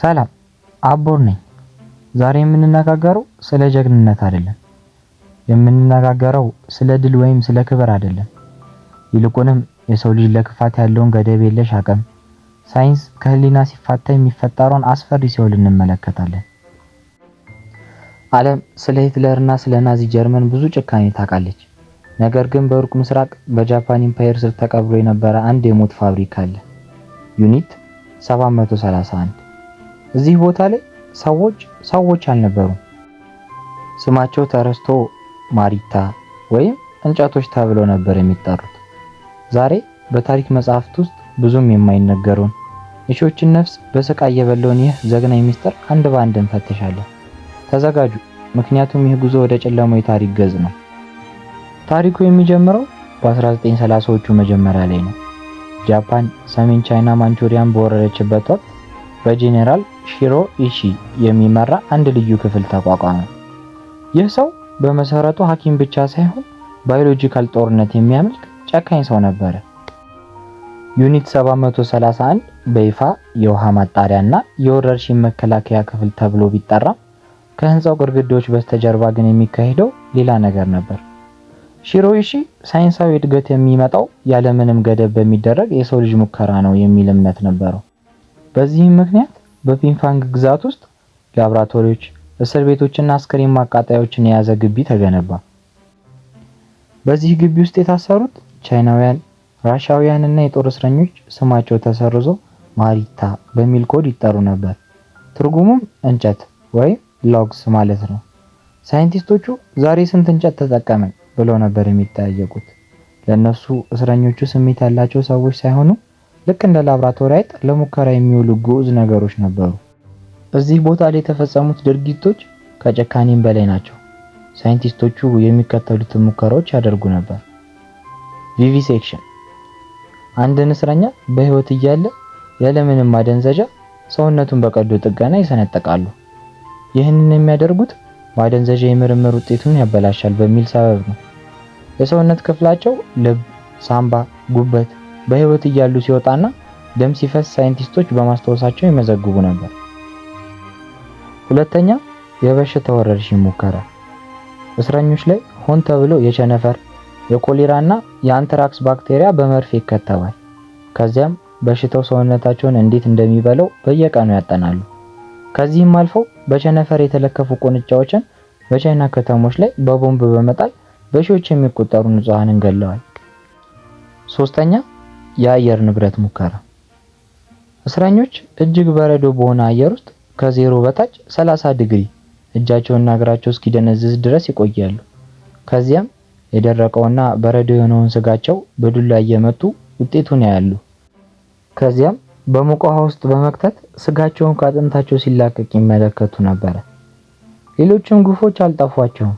ሰላም፣ አቦር ነኝ። ዛሬ የምንነጋገረው ስለ ጀግንነት አይደለም። የምንነጋገረው ስለ ድል ወይም ስለ ክብር አይደለም። ይልቁንም የሰው ልጅ ለክፋት ያለውን ገደብ የለሽ አቅም፣ ሳይንስ ከህሊና ሲፋታ የሚፈጠረውን አስፈሪ ሲኦል እንመለከታለን። ዓለም ስለ ሂትለርና ስለ ናዚ ጀርመን ብዙ ጭካኔ ታውቃለች። ነገር ግን በሩቅ ምስራቅ በጃፓን ኢምፓየር ስር ተቀብሮ የነበረ አንድ የሞት ፋብሪካ አለ። Unit 731። እዚህ ቦታ ላይ ሰዎች ሰዎች አልነበሩም። ስማቸው ተረስቶ ማሪታ ወይም እንጨቶች ተብለው ነበር የሚጠሩት። ዛሬ በታሪክ መጽሐፍት ውስጥ ብዙም የማይነገረውን፣ የሺዎችን ነፍስ በስቃይ የበላውን ይህ ዘግናኝ ሚስጥር አንድ በአንድ እንፈትሻለን። ተዘጋጁ፣ ምክንያቱም ይህ ጉዞ ወደ ጨለማው የታሪክ ገጽ ነው። ታሪኩ የሚጀምረው በ1930ዎቹ መጀመሪያ ላይ ነው። ጃፓን ሰሜን ቻይና ማንቹሪያን በወረረችበት ወቅት በጄኔራል ሺሮ ኢሺ የሚመራ አንድ ልዩ ክፍል ተቋቋመ። ይህ ሰው በመሰረቱ ሐኪም ብቻ ሳይሆን biological ጦርነት የሚያመልክ ጨካኝ ሰው ነበረ። Unit 731 በይፋ የውሃ ማጣሪያና የወረርሽኝ መከላከያ ክፍል ተብሎ ቢጠራም፣ ከህንፃው ግድግዳዎች በስተጀርባ ግን የሚካሄደው ሌላ ነገር ነበር። ሺሮ ኢሺ ሳይንሳዊ እድገት የሚመጣው ያለምንም ገደብ በሚደረግ የሰው ልጅ ሙከራ ነው የሚል እምነት ነበረው። በዚህም ምክንያት በፒንፋንግ ግዛት ውስጥ ላብራቶሪዎች፣ እስር ቤቶችና አስክሬን ማቃጠያዎችን የያዘ ግቢ ተገነባ። በዚህ ግቢ ውስጥ የታሰሩት ቻይናውያን፣ ራሻውያን እና የጦር እስረኞች ስማቸው ተሰርዞ ማሪታ በሚል ኮድ ይጠሩ ነበር። ትርጉሙም እንጨት ወይም logs ማለት ነው። ሳይንቲስቶቹ "ዛሬ ስንት እንጨት ተጠቀምን?" ብለው ነበር የሚጠያየቁት። ለእነሱ እስረኞቹ ስሜት ያላቸው ሰዎች ሳይሆኑ ልክ እንደ ላብራቶሪ አይጥ ለሙከራ የሚውሉ ግዑዝ ነገሮች ነበሩ። እዚህ ቦታ ላይ የተፈጸሙት ድርጊቶች ከጭካኔም በላይ ናቸው። ሳይንቲስቶቹ የሚከተሉትን ሙከራዎች ያደርጉ ነበር። Vivisection። አንድን እስረኛ በህይወት እያለ ያለምንም ማደንዘዣ ሰውነቱን በቀዶ ጥገና ይሰነጥቃሉ። ይህንን የሚያደርጉት ማደንዘዣ የምርምር ውጤቱን ያበላሻል በሚል ሰበብ ነው። የሰውነት ክፍላቸው ልብ፣ ሳምባ፣ ጉበት በህይወት እያሉ ሲወጣና ደም ሲፈስ ሳይንቲስቶች በማስታወሳቸው ይመዘግቡ ነበር። ሁለተኛ፣ የበሽታ ወረርሽኝ ሙከራ። እስረኞች ላይ ሆን ተብሎ የቸነፈር፣ የኮሌራ እና የአንትራክስ ባክቴሪያ በመርፌ ይከተባል። ከዚያም በሽታው ሰውነታቸውን እንዴት እንደሚበላው በየቀኑ ያጠናሉ። ከዚህም አልፈው በቸነፈር የተለከፉ ቁንጫዎችን በቻይና ከተሞች ላይ በቦምብ በመጣል በሺዎች የሚቆጠሩ ንጹሐንን ገለዋል። ሶስተኛ፣ የአየር ንብረት ሙከራ። እስረኞች እጅግ በረዶ በሆነ አየር ውስጥ ከዜሮ በታች 30 ዲግሪ እጃቸውና እግራቸው እስኪደነዝዝ ድረስ ይቆያሉ። ከዚያም የደረቀውና በረዶ የሆነውን ስጋቸው በዱላ እየመቱ ውጤቱን ያያሉ። ከዚያም በሙቅ ውሃ ውስጥ በመክተት ስጋቸውን ከአጥንታቸው ሲላቀቅ ይመለከቱ ነበረ። ሌሎችም ግፎች አልጠፏቸውም።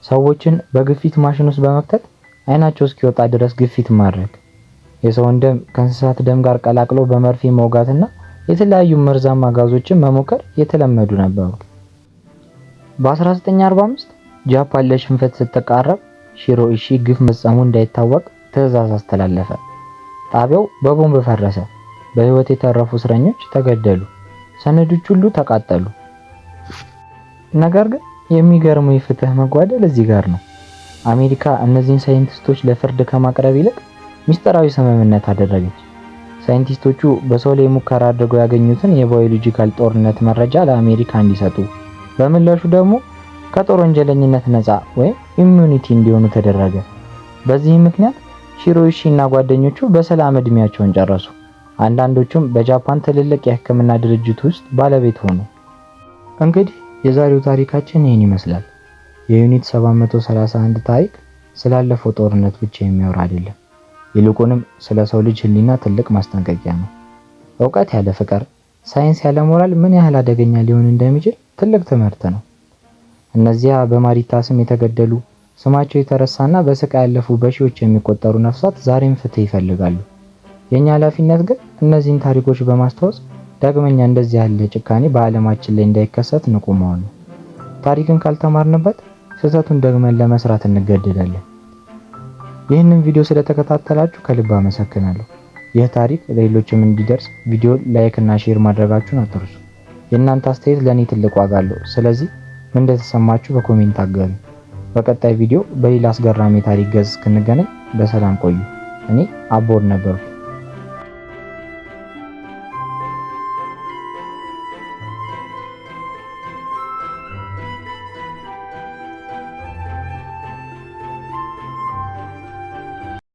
ሰዎችን በግፊት ማሽን ውስጥ በመክተት አይናቸው እስኪወጣ ድረስ ግፊት ማድረግ፣ የሰውን ደም ከእንስሳት ደም ጋር ቀላቅሎ በመርፌ መውጋትና የተለያዩ መርዛማ ጋዞችን መሞከር የተለመዱ ነበሩ። በ1945 ጃፓን ለሽንፈት ስትቃረብ ሺሮ ኢሺ ግፍ መፈጸሙ እንዳይታወቅ ትዕዛዝ አስተላለፈ። ጣቢያው በቦምብ ፈረሰ። በህይወት የተረፉ እስረኞች ተገደሉ። ሰነዶች ሁሉ ተቃጠሉ። ነገር ግን የሚገርመው የፍትህ መጓደል እዚህ ጋር ነው። አሜሪካ እነዚህን ሳይንቲስቶች ለፍርድ ከማቅረብ ይልቅ ሚስጥራዊ ስምምነት አደረገች። ሳይንቲስቶቹ በሰው ላይ ሙከራ አድርገው ያገኙትን የ biological ጦርነት መረጃ ለአሜሪካ እንዲሰጡ፣ በምላሹ ደግሞ ከጦር ወንጀለኝነት ነፃ ወይም immunity እንዲሆኑ ተደረገ። በዚህም ምክንያት ሺሮ ኢሺ እና ጓደኞቹ በሰላም እድሜያቸውን ጨረሱ። አንዳንዶቹም በጃፓን ትልልቅ የሕክምና ድርጅት ውስጥ ባለቤት ሆኑ። እንግዲህ የዛሬው ታሪካችን ይህን ይመስላል። የ Unit 731 ታሪክ ስላለፈው ጦርነት ብቻ የሚያወራ አይደለም። ይልቁንም ስለ ሰው ልጅ ሕሊና ትልቅ ማስጠንቀቂያ ነው። እውቀት ያለ ፍቅር፣ ሳይንስ ያለ ሞራል ምን ያህል አደገኛ ሊሆን እንደሚችል ትልቅ ትምህርት ነው። እነዚያ በማሪታ ስም የተገደሉ፣ ስማቸው የተረሳና በስቃይ ያለፉ በሺዎች የሚቆጠሩ ነፍሳት ዛሬም ፍትህ ይፈልጋሉ። የኛ ኃላፊነት ግን እነዚህን ታሪኮች በማስታወስ ዳግመኛ እንደዚህ ያለ ጭካኔ በዓለማችን ላይ እንዳይከሰት ንቁ መሆን ነው። ታሪክን ካልተማርንበት ስህተቱን ደግመን ለመስራት እንገደዳለን። ይህንን ቪዲዮ ስለተከታተላችሁ ከልብ አመሰግናለሁ። ይህ ታሪክ ለሌሎችም እንዲደርስ ቪዲዮ like እና share ማድረጋችሁን አትርሱ። የእናንተ አስተያየት ለእኔ ትልቅ ዋጋ አለው። ስለዚህ ምን እንደተሰማችሁ በ comment አጋሩ። በቀጣይ ቪዲዮ በሌላ አስገራሚ የታሪክ ገጽ እስክንገናኝ በሰላም ቆዩ። እኔ አቦር ነበርኩ።